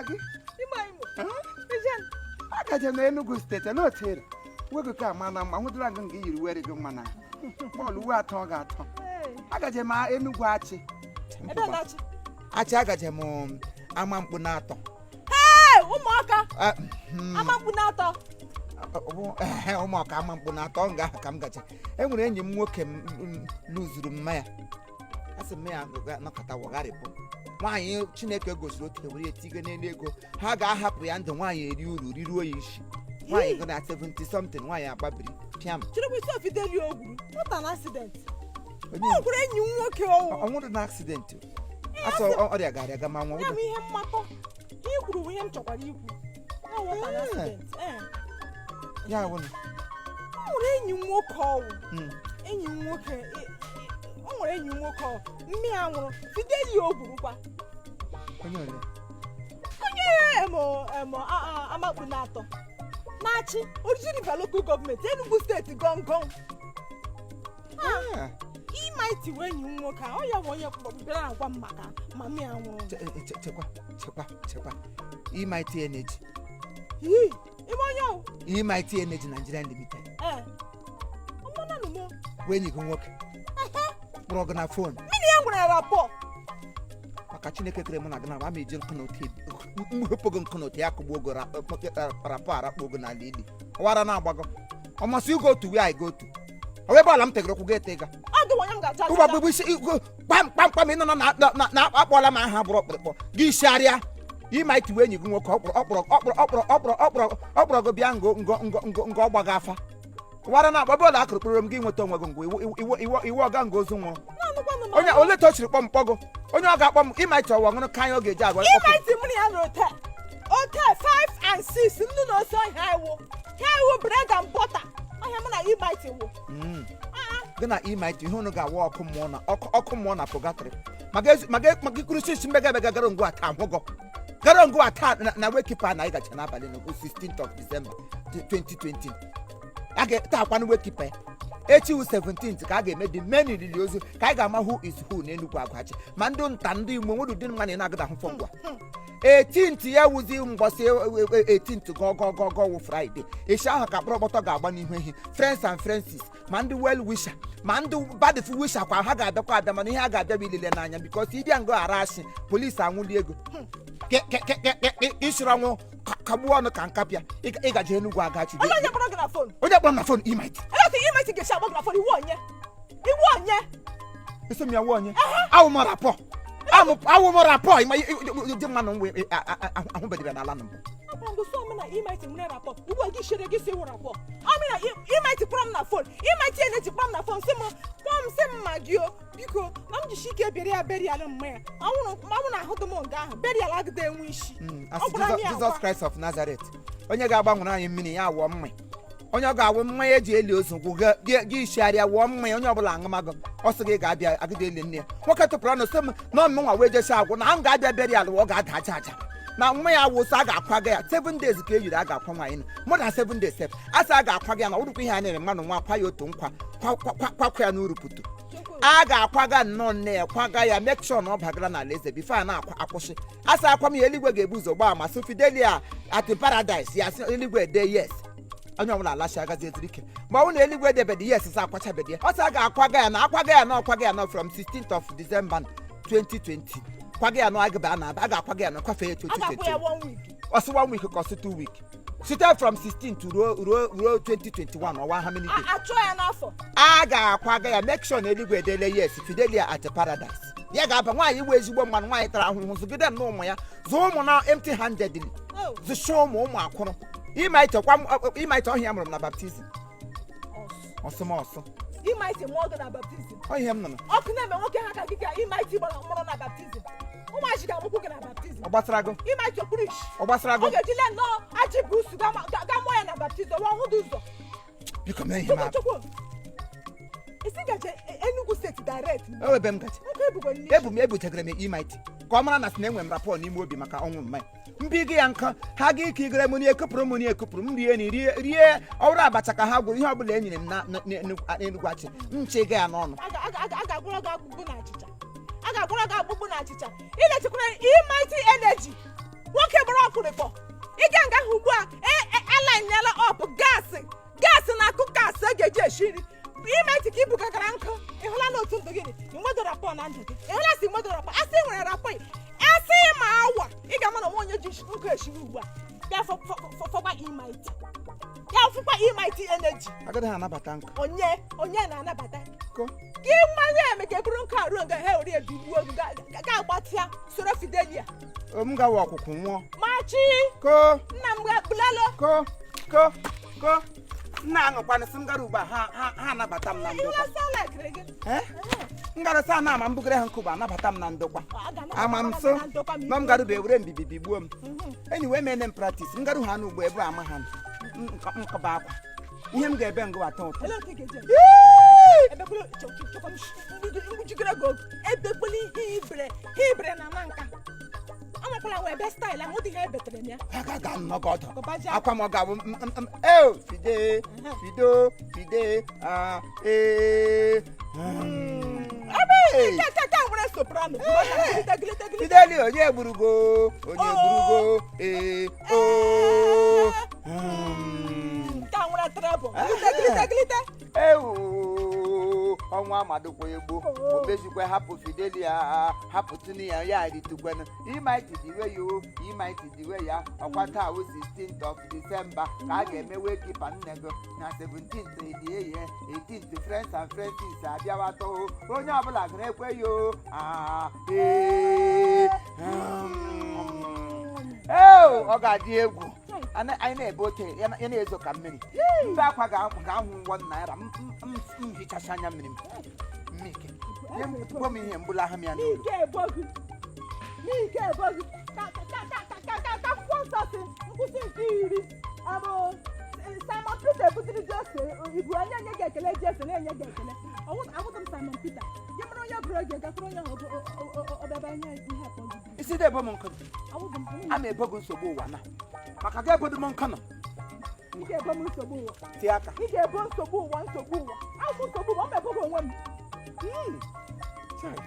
Maggie. Imo Imo. Ejen. Agaje m Enugu Steeti na otere wego ka ama na mma hụdụra gị nga iyiri were gị mma na bọọlụ uwe atọ ga-atọ. Agaje m Enugu Achị. Ebe na-achị. Achị, agaje m ama mkpu na atọ. Ee, ụmụaka. Ah, Ama mkpu na-atọ. Ehe, ụmụaka ama mkpu na atọ nga ahụ ka m gaje. Enwere enyi m nwoke m lụzuru mma ya, a sị m ya nọkọta wọgharịpụ nwaanyị Chineke gosiri otu were etigo n'elu ego ha ga-ahapụ ya ndụ. Nwaanyị eri uru riruo ya isi, nwaanyị go na 70 something, nwaanyị agbabiri pịam. Chịrịkwa isi ofideli ogwuru. What an accident. Onye? O gwuru enyi m nwoke owu. Ọ nwụrụ na accident, asọ ọrịa gara aga ma Ya nwụrụ. bụ ihe mmakọ. Ihe i kwuru bụ ihe m chọkwara ikwu. Ya what an accident. Ee. Ya wụ na O nwere enyi m nwoke ọwụ. Enyi m nwoke o nwere enyi m nwoke ọ mme ya nwụrụ, Fideli ogwurukwa. Onye ole? Onye emo emo amakpu na-atọ na-achị Oji River Local Government, Enugu Steeti gọngọn. Ah, Ịmaiti wee enyi m nwoke a, ọ ya bụ onye bịara agwa m maka mami ya nwụrụ. Chekwa, chekwa, chekwa, Imighty Energy. Yii, ime onye ọwụ. Imighty Energy Nigeria Limited. Ee, ọmụnanụmụ. Wee enyi gị nwoke kpọrọ gị na phone? Mmiri ya nwere rapport. Maka Chineke kere mụ na gị na ama eji nkụ na otu mhepụ gị nkụ na otu ya kụgbuo ogo rapọ arakpọ ogo n'ala ili ọwara na-agbago ọmasị go to where I go to ọ ebe ala m tegere ụkwụ gị ete ga. Ọ dị onye m ga-acha. Ụgba gbugbu isi kpam kpam kpam ị nọ na akpọla m aha bụrụ ọkpụrụkpọ gị isiarịa. Ịma itiwe enyi gị nwoke ọkpụrụ ọkpụrụ ọkpụrụ ọkpụrụ ọkpụrụ ọkpụrụ ọkpụrụ gị bịa ngo ngo ngo ngo ngo ọgba gị afa wara na akpa bọọlụ akụrụ kpụrụ m gị nweta onwe gị ngwa iwu iwu iwu iwu ọga nga ozu nwụrụ. Na-anụkwanụ m. Onye ole tochiri kpọm mkpọgo onye ọ ga-akpọ m ịma iti ọwa ṅụrụ ka anyị ọ ga-eji agwa. Ịmaiti mụ na ya nụrụ taa hotel 5 and 6 nnu na ose ọhịa iwu ha iwu bread and butter ọhịa mụ na ịmaiti wụ. Gị na ịmaiti ihe unu ga-awa ọkụ mmụọ na ọkụ ọkụ mmụọ na purgatory maka ikuru sisi mmega emega gara ngwa taa hụgọ gara ngwa taa na wake-keep na anyị gacha n'abalị n'okwu 16th of December 2020 a ga taa kwanụ wake-keep ya echi wụ 17th ka a ga-eme the main ilili ozu ka anyị ga-ama who is who n'Enugwu Agwachi ma ndị nta ndị Igbo nwere ụdị nwa na ị na-agada ahụ fọ ngwa 18th ya wụzi mgbọsị 18th gọgọgọgọ wụ Friday echi ahụ ka kpọrọkpọtọ ga-agba n'ihu ehi friends and friendships ma ndị well wisher ma ndị bad wisher kwa ha ga-abịakwa abịa, mana ihe a ga-abịa bụ ilele n'anya because ịbịa ngo ghara asị polisi anwụli ego isiri ọnwụ kagbuo ọnụ ka nkapịa ịgaje Enugwu Agachi. Onye kpọrọ gị na phone? Onye kpọrọ m na phone, Ịmaiti. Ele ka Ịmaiti ga-esi akpọ gị na phone? Iwu onye, iwu onye? Esi m ya nwa onye awụ m rapport, awụ m rapport ịma dị mma na nwe ahụbedịbịa n'ala na mbụ. Akwara ngosi ọmụ na Ịmaiti nwere rapport ugbu a gị chere gị si wụ rapport ọmụ na Ịmaiti kpọrọ m na phone. Ịmaiti na-eji kpọrọ m na phone sị m kpọọ m sị m ma gị o biko na m jishi ike bịara ya burial mma ya anwụrụ na ahụdụ m nga ahụ burial agịda enwe isi. Asị Ọ gwara m ya Jizọs agwa. Kraịst of Nazareth onye ga-agbanwere anyị mmiri ya wụọ mmanya onye ọ ga-awụ mmanya eji eli ozu gwụ gị ishigharịa wụọ mmanya onye ọbụla aṅụmagụ ọ sị gị ga-abịa agịda eli nne ya nwoke tụpụrụ ọnụ sị m na ọmụ nwa wee jesi agwụ na m ga-abịa burial ọ ga-ada aja aja na nwa ya wụsọ a ga-akwaga ya 7 days ka e yiri a ga-akwa nwaanyị nọ more than 7 days sef a sị a ga-akwaga ya na ọrụkwa ihe a na-eme mmadụ nwa akwa ya otu nkwa kwakwa ya n'uru putu a ga-akwaga nnọọ nne ya kwaga ya make sure na ọ bagara n'ala eze before a na-akwa akwụsị a sị akwa m ya eluigwe ga-ebu ụzọ gbaa ma sị Fidelia at paradise ya sị eluigwe ede yes onye ọbụla alachi agazi ezuru ike ma ọ bụrụ na eluigwe edebede yes sị akwachabede ya ọ sị a ga-akwaga ya na akwaga ya na ọkwaga ya na from 16th of December 2020 kwaga ya na agaba na a ga-akwaga ya na kwafe ya A ga-akwụ ya 2020. One week. Ọsị one week ka ọsị 2 week site from 16 to ruo 2021 ọwa how many days? Achụọ ya n'afọ. A ga-akwaga ya make sure na eluigwe edele yes Fidelia at paradise ya ga-aba nwaanyị iwe ezigbo mmanụ nwaanyị tara ahụhụ zụgide nnọọ ụmụ ya zụọ ụmụ na empty handedly. Oh, zụcha ụmụ ụmụ akwụrụ ịma ite ọhịa mụrụ m na baptism. Ọsụ. Ọsụmọsụ. Ịmaiti mụọ gị na baptism? Ọ ihe m nụrụ. Ọkụ na-eme nwoke ha ka gị ka Ịmaiti gbara mụrụ na baptism ụmụachi ga-amụkwu gị na baptism. Ọ gbasara gị? Ịmaiti okpuru isi. Ọ gbasara Ọ gị? ga-ejile nnọọ ajị bụ usu ga mụọ ya na baptism ọ hụdụ ụzọ. Biko mee ihe m. Chukwu chukwu isi gaje Enugu Steeti direct. O ebe m gaje. Nwoke ebugbo nne. Ebu m ebutegara m Ịmaiti ka ọ mara na sị na enwe m rapport n'ime obi maka ọnwụ mmanya mbigo ya nkọ ha ga ike igere m na ekupụrụ m na ekupụrụ m rie na rie rie ọrụ abacha ka ha gwụrụ ihe ọbụla e nyere m na n'Enugwu achị m chega ya n'ọnụ. A ga-agwọrọ gị agbụgbụ na achịcha, a ga-agwọrọ gị agbụgbụ na achịcha ilechekwara Ịmaiti Energy. Nwoke gbara ọkpụrịkpọ. Ịga nga ahụ ugbu a, alanyela up gas, gas na cookers e ga-eji esi nri. Ịmaiti ka ibugagara nkụ. Ị hụla na otu ndụ gị dị? Ị nwedo rapport na ndụ gị. Ị hụla si nwedo rapport? Asị nwere rapport, asị ma awa ị ga-ama na onwe onye ji nkụ esi ugbu a bịa fọkwa ịmaiti ya, fụkwa ịmaiti energy. Agaghị anabata nkụ. Onye onye na-anabata? Ko. Gị mmanya eme ka eburu nkụ aruo nga ha ori ebigbuo gị, ga agbatịa soro Fidelia. O m gawa ọkwụkwụ nwụọ. Machi. Ko. Nna m bulalo. Ko ko ko, nna, aṅụkwanụ sị m gara ugbu a, ha anabata m na ndokwa. Eh? M gara sị ana ama m bugara ha nkụ bụ anabata m na ndokwa. Ama m so na m garube ewere mbibi bigbuo m. Enyi wee mene m practice m garu ha n'ugbo ebe ama ha nkọba akwa ihe m ga-ebe ngụ atọ ụtọ. Ebekwala ihe ibere ha ibere na ama nka amakwala nwa ebe style ahụ dị ihe ebetere m ya. Ha ga nnọgọ ọdọ. Kọbaji. Akwa m ọ ga-abụ eo fide fido fide a ee. Abe! Ka nwere soprano gilite gilite gilite. Fideli, onye gburugo, onye gburugo, ee o. Ka nwere treble gilite gilite gilite. Ewu, ọnwa amadokwa egbo omezikwe, hapụ Fidelia, hapụ tuni ya, ya ritukwenụ imaiti diwe ya o imaiti diwe ya. Ọkwa taa wụ 16th of December ka a ga-eme wakekeeper nne gị na 17th elie ya, 18th friends and friends abịawa too, onye ọbụla gara ekwe ya o. Ah, ee, ee, ọ ga-adị egwu. Anyị na-ebe ote ya na-ezo ka mmiri mbe akwa ga-ahụ ₦1 m hichacha anya mmiri m mmike nye m gwa m ihe mbụla ahụ m ya n'ụlọ. N'ike ebo gị, n'ike ebo gị, ka akwụkwọ nsọ si nkwụsị nke 10 abụ Simon Peter ebutiri Jesu ibu onye enye gị ekele, Jesu na-enye gị ekele. Awụdụ m Simon Peter gị mara onye bụrụ oge gakwuru onye ahụ ọbịaba ihe ihe akpọ gị. Isi dị ebo m nkụ. Awụdụ m. A na-ebo gị nsogbu ụwa na maka gị ebodo m nkụ nọ. Ị ga-ebo m nsogbu ụwa. Tie aka. Ị ga-ebo nsogbu ụwa, nsogbu ụwa awụ m nsogbu ụwa, m eboghị onwe m. Chai.